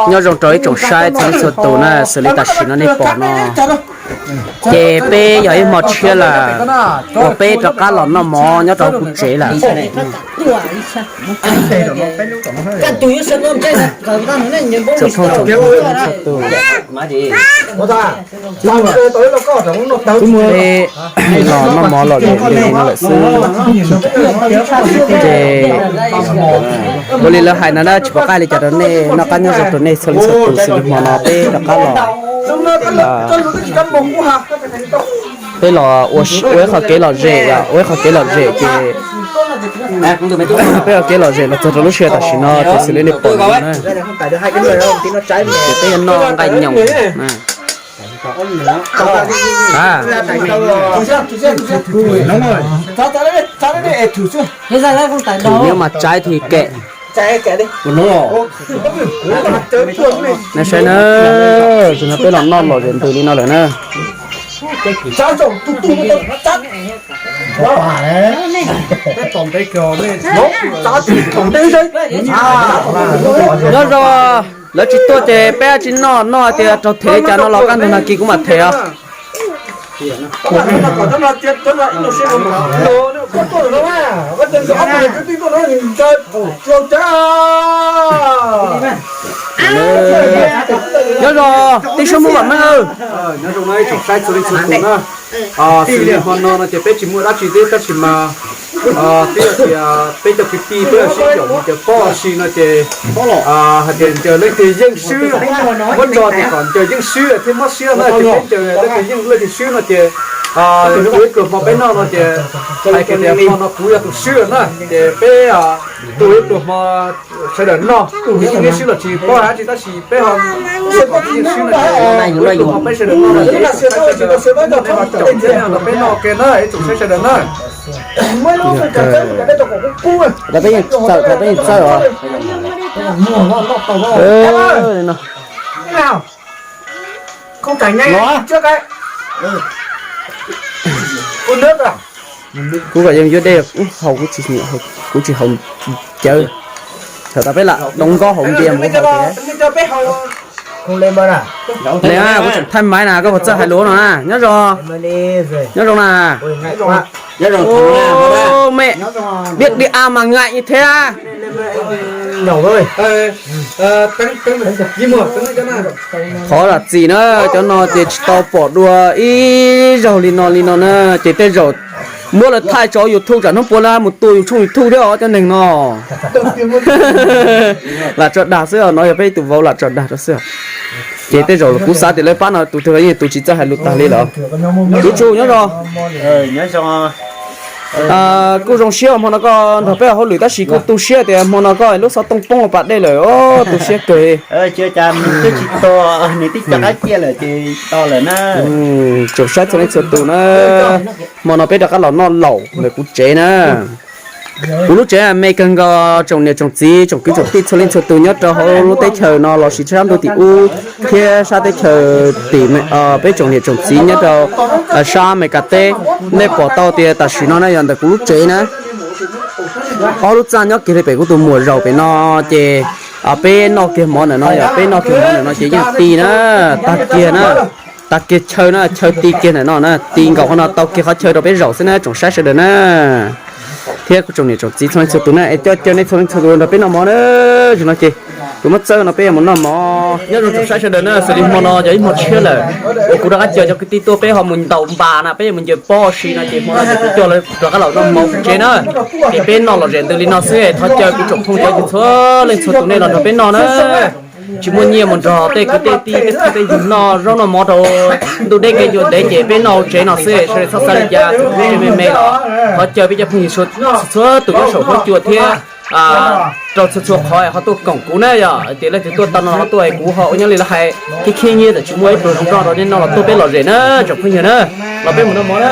Nyob zoo rau ib tsoom saib txhua leej txhua tus na, xws li tam sim no nej pom no, ces peb yog ib hmo tshiab lawm uas peb rov qab los noj mov nyob rau hauv kuv tsev lawm. Tsoom phooj tsoom ywg txhua tus, peb los noj mov los li no lawm xwb. Ces ua li lawv hais no na, tsis pom qab li cas rau nej, noj qab nyob zoo rau nej txhua leej txhua tus, xws li hmo no peb rov qab los, peb los ua ib qho kev lom zem, ua ib qho kev lom zem ces peb ua kev lom zem los txog rau lub sij hawm tam sim no ces xws li nej pom no na, ces peb yuav noj nqaij nyoos. Nyob mas tsaiv thiaj kem. Nej saib na, tam sim no peb los noj lom zem ntws li no lawm na. Nyob zoo, lawv tsis tuaj ces peb tsis noj, noj tias raug them li cas no los kaj ntug nag kis kuv mam them os. Nyob zoo tij Suab Hmoob Vam Meej. Nyob zoo na ib tsoom saib txhua leej txhua tus na. Xws li hmo no no ces peb tsis muaj dab tsi thiab tab sis mas twb yog tias peb cov kwv tij peb sib yaum mus caws pob si no ces hais tias ncaws leej twg yeej swb, muab tso tias kom ncaws yeej swb thiaj mob siab na, ces peb ncaws leej twg yeej leej twg swb no ces ua ib pluas hmo peb noj no ces hais kiag tias hmo no kuv yog tus swb na ces peb ua ib pluas hmo sawv daws noj, yeej swb los tsis paub dab tsi tab sis peb ho yeej swb no ces ua ib pluas hmo peb sawv daws noj no ces ib tsoom saib sawv daws noj, peb noj ke na ib tsoom saib sawv daws na. Peb yeej txawj, peb yeej txawj os. Kuv kom yeej yuav dej haus, kuv tsis haus cawv. Thaum tas peb lam doov nkob haus npias mus haus tias. Kuv tseem thaij maiv na, koj puas txawj hais lus no na? Nyob zoo, nyob zoo na. Mej, dib dib a mas ngais thiab. Qhov zam txim na, cov no ces tsis tau pom dua ib zaug li no li no na, ces tej zaum muab lawv thaij tso YouTube tsam hnub puav lawv mus tua yus tshooj YouTube thiab os cov neeg no. Lam tso dag xwb os, no yog peb tus vauv lam tso dag rau xwb. Ces tej zaum kuv xav tias lawv pab no tus twg los yeej tus tsis txawj hais lus tag li lawm. Tus tsum nyob zoo. Kuj zoo siab hmo no koj nrog peb ua hauj lwm tab sis kuj tu siab tias hmo no koj lub xov tooj poob pas dej lawm os, tu siab kawg. Twb tsis tau, nws twb cov qab ciaj lawm ces tau lawm na. Tsoom saib txhua leej txhua tus na, hmo no peb rov qab los noj laum ntawm kuv tsev na. Kuv lub tsev me kawg nkaus, tsoom niam tsoom txiv tsoom kwv tsoom tij txhua leej txhua tus nyob rau hauv lub teb chaws no los sis sab ntuj tim ub thiab sab teb chaws tim peb tsoom niam tsoom txiv nyob rau sab Amelikas teb, nej pom tau tias tam sim no na yog ntawm kuv lub tsev na, ob lub txaj nyob kiag li pem kuv tus muam zaum pem no, ces peb noj kiag mov ntawm no, yog peb noj kiag mov ntawm no ces yeej ti na, tag kiag na, tag kiag chaw na, chaw ti kiag ntawm no na, ti nkaus qhov no tau kiag qhov chaw rau peb zaum xwb na tsoom saib sawv daws na. Thiab kuv tsoom niam tsoom txiv txhua leej txhua tus na, es coj caw nej txhua leej txhua tus nrog peb noj mov na. Tam no ces kuv muab txawb no peb yuav mus noj mov. Nyob zoo tsoom saib sawv daws na, xws li hmo no yog ib hmo tshiab lawm uas kuv rov qab caw cov kwv tij tuaj peb ho mus ntaus npas na, peb yuav mus ncaws pob si no ces hmo no ces kuv coj lawv rov qab los noj mov kuv tsev na. Ces peb noj lom zem ntws li no xwb, thov caw kuv tsoom phooj ywg txhua leej txhua tus nej los nrog peb noj na. Tsis muaj nyiaj mus nrog tej kwv tej tij tej phooj tej ywg noj zaub noj mov rau ntuj deb kev cua ntev ces peb noj hauv tsev no xwb, sawv daws txhob xav li cas, txawm peb me me los thov caw peb cov phooj ywg txhua tus nyob saum huab cua thiab rau txhua txhua qhov ho tuaj koom kuv na, yog hais tias leej twg tuaj tau no ho tuaj es kuv ho ua nyob li lawv hais, khib khib nyiab txawm tsis muaj ib pluag zoo noj rau nej noj los tuaj peb lom zem na tsoom phooj ywg na, los peb mus noj mov na.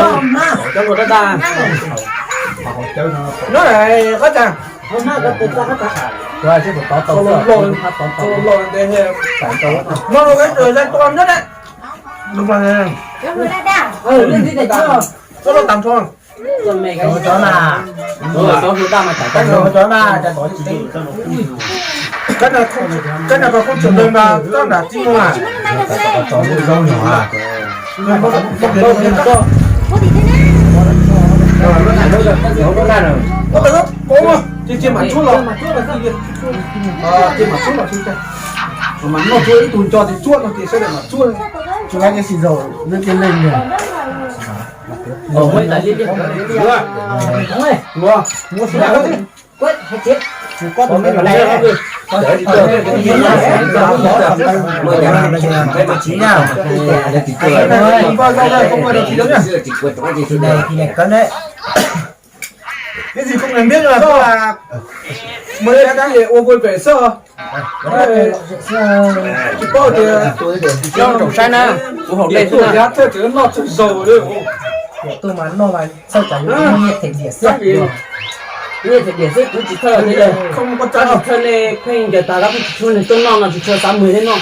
Cov luag dab dab. No, qab tas. No, no, no, no. Cov luag dab dab. Cov luag tas nrho. Cov na, cov na, cov tod tsis, kab na koj khoom tseem leej mas koj nram txij no mas. Cia cia mam tsuab los, cia mam tsuab los, mas noj tsuab ib tug nco ces tsuab no ces sawv daws mam tsuab. Tsuab ces xis zaum lub tiaj leej. Ib txhis koj mus ntiab ua pem xwb. Tsis paub tias, tsoom saib na, kuv haus dej xwb na. Noj txog zaus li. Nyiaj them diam xwb, kuv tsis txhawj li. Kuv tsis txhawj li, pheej ncaws tas dab pheej tsis tshua neeg tuaj noj no tsis tshua xav mus thiab no.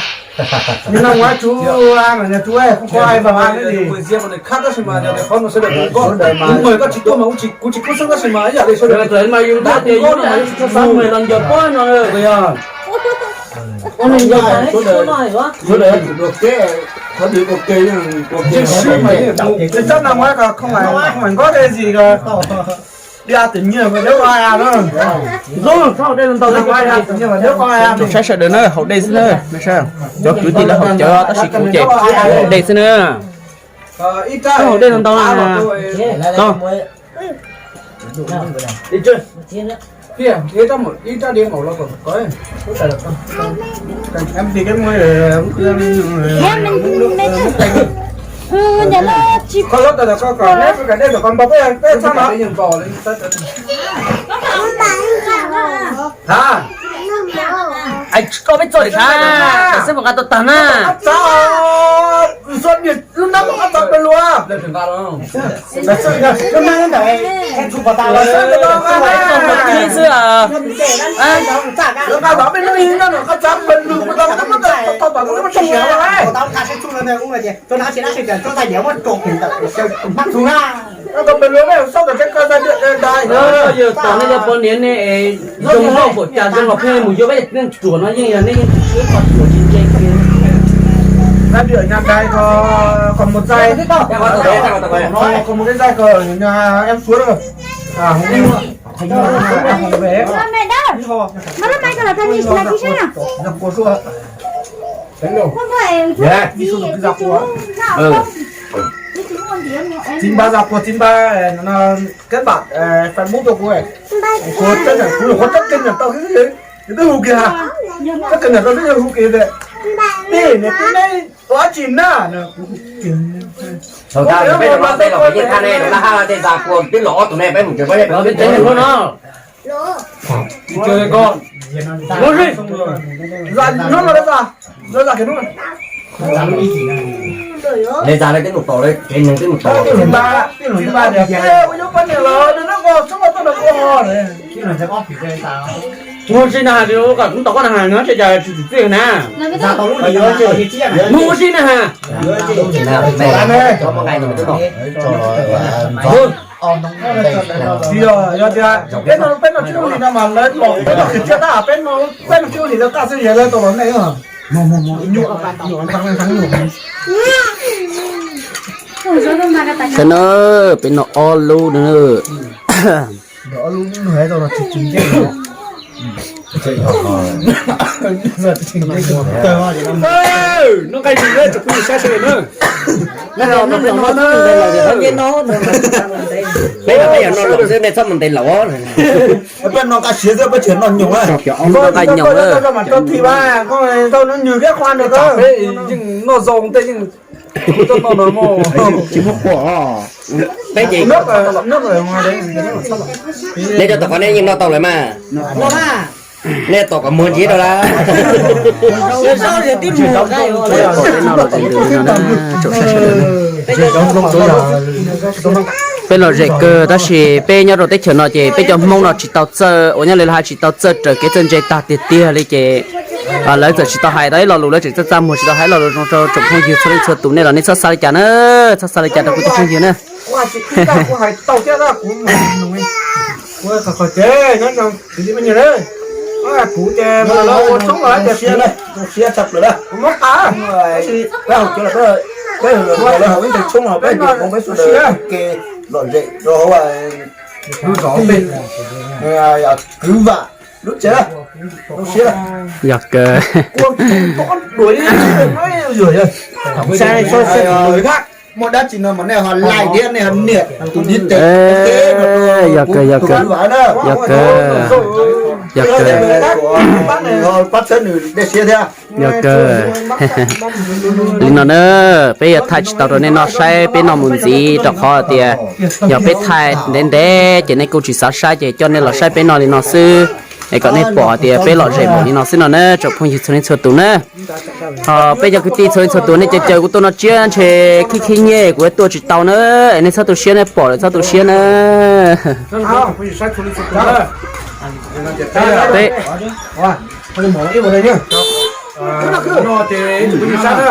Nim no ua tsuv, ua mas tsuv, kuv koj ai mas ua li. Khab tab sis mas yog tias qhov no sawv daws, kuv mus koj tsis tuaj mas kuv tsis kub xeeb tab sis mas ib yam li sawv daws mas yus tab tias yus no mas yus tsis tshua xav mus los ncaws pob no yog. Sawv daws yuav tsum dua ke, qhov twg ua ke, ua ke. Tsis sib mas, tsis txhob nag ua kom khoo, khoo nkauj dej zis ko. Dia tim nyiag mas deb ua no. Tsoom saib sawv daws na, haus dej xwb na. Cov kwv tij lawv haus cawv tab sis kuv ces kuv haus dej xwb na. Haus dej ntau ntau na. Koj peb txog li sav, xwb mus nqa tau tag na. Lub nab mus qab txog pawg lug. Lub nab ntawd xwb. Lub nab ntawd peb lub ib noj mus qab txog pawg lug, tau pawg lug. Yog tom nej yog poj niam ne, zoo nkauj npaum cas zoo los pheej mus yuav peb leej ruam no yeej yog nej yeej tsis tshua qhov ruam tsis ntse kiag. Dab Viam Nyab Dais ko, qhov mus txais, qhov mus txais ko, Em Suav. Txiv npab zaj puag txiv npab, kab npam fais mub rau kuv, kuv tseeb, kuv nyuam qhuav tseeb kiag nyiam tau xwb, yus twb hu kiag ha, tseeb kiag nyiam tau xwb yus hu kiag tias, nej niam tub neb ua dab tsi na? Thaum tas peb los tej los yeej thaj ne, los laj hab tej zaj puag twb los ob tug ne, peb mus tsev peb peb no. Nws zaj le twb mus tau le, kev neeg twb mus tau. Mus ua si na has, kom kuv tau koj na has, nws tsis cas tsis txim txiaj na. Mus ua si na has. Yog tias peb no peb no tsis ua li no mas lawv los peb no khwv tsiaj tab, peb no peb no tsis ua li no tab xwb yog lawv tau los nej. Qhov no peb noj ob lub no. Noj nqaij nyoos na, tsoom phooj ywg sab sawv daws na. Peb no peb yog noj laus xwb, nej txhob mus ntes laus. Peb noj nqaij siav xwb, peb tsis noj nyoos. Nqaij nyoos. Peb yeej noj zoo tej yeej tsis muaj quaj. Peb ces nej cov tom qab nej yeej noj tau lawm mas. Nej tom kom muag ntsis rau lawm. Peb lom zem kawg tab sis peb nyob rau teb chaws no ces peb cov Hmoob no tsis tau txawj uas nyob li lawv hais tsis tau txawj raws kev txawj ntse tag tiag tiag li ces lawv txawm tsis tau hais tau ib lo lus, lawv tseem txaj txaj muag tsis tau hais ib lo lus zoo rau tsoom phooj ywg txhua leej txhua tus. Nej los nej txhob xav li cas na, txhob xav li cas rau kuv cov phooj ywg na. Kuv ces ua tshoob los tias siab, siab tshaj plaws na. Lom zem rau hauv lub zos, kwv vam lub tsev, zoo siab. Yog kawg. Muaj dab tsi no mas nej ho like thiab nej ho nias tus ntiv tes, yog kawg, yog kawg, yog kawg, yog kawg, pab txhawb nws dej siab thiab. Yog kawg. Li no na, peb yuav thaij tsis tau rau nej noj saib peb noj mus ntxiv rau qhov tias yog peb thaij ntev ntev ces nej kuj tsis xav saib ces coj nej los saib peb noj li no xwb, es kom nej pom tias peb lom zem npaum li no xwb no na tsoom phooj ywg txhua leej txhua tus na. Ho peb cov kwv tij txhua leej txhua tus nej caw caw kuv tuaj noj tsiab ntshe khib khib nyiab kuv tuaj tsis tau na, es nej txhob tu siab, nej pom lawm txhob tu siab na. Peb no ces ib tug phooj ywg sab na,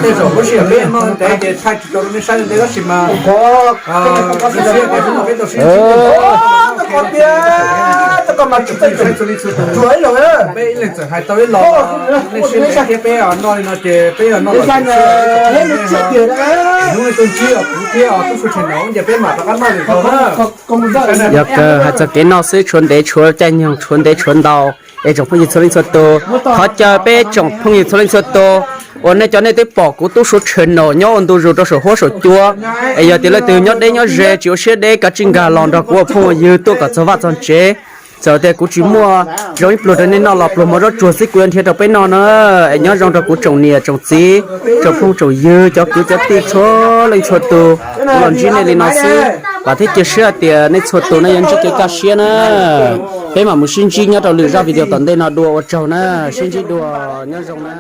tej zaum kuv sim peb noj ntev ces thaij tsis tau rau nej saib ntev tab sis mas peb tau sib ntsib, peb ib leeg txawm hais tau ib los, nej sib ntev thiab peb noj li no ces peb yog noj los hnub ib tug ntsib kuv thiab tub su tshee no ces peb mam rov qab noj lwm zaus na. Yog kawg, hais txog kev noj xwb tshuav ntev tshuav caij nyoog, tshuav ntev tshuav ntau. Es tsoom phooj ywg txhua leej txhua tus, thov caw peb tsoom phooj ywg txhua leej txhua tus uas nej cov nej twb pom kuv tub su tshee no nyob ua ntu zus rau saum huab saum cua, es yog tias leej twg nyob deb nyob ze tsis ua siab deb kav tsij nkag los nrog kuv ua phooj ua ywg tuaj kom txog vaj txog tsev. Txawm tias kuv tsis muaj zoo ib pluag rau nej noj los pluag mov zaub tsuag xwb kuv yuav nrhiav rau peb noj na. Es nyob zoo rau kuv tsoom niam tsoom txiv, tsoom phooj tsoom ywg, cov kwv cov tij txhua leej txhua tus, kuv los ntsib nej li no xwb, vam thiab cia siab hais tias nej txhua tus nej yuav ntsib kev kaj siab na. Peb mam mus sib ntsib nyob rau lwm zaj video tom ntej no dua, ua tsaug na, sib ntsib dua, nyob zoo na.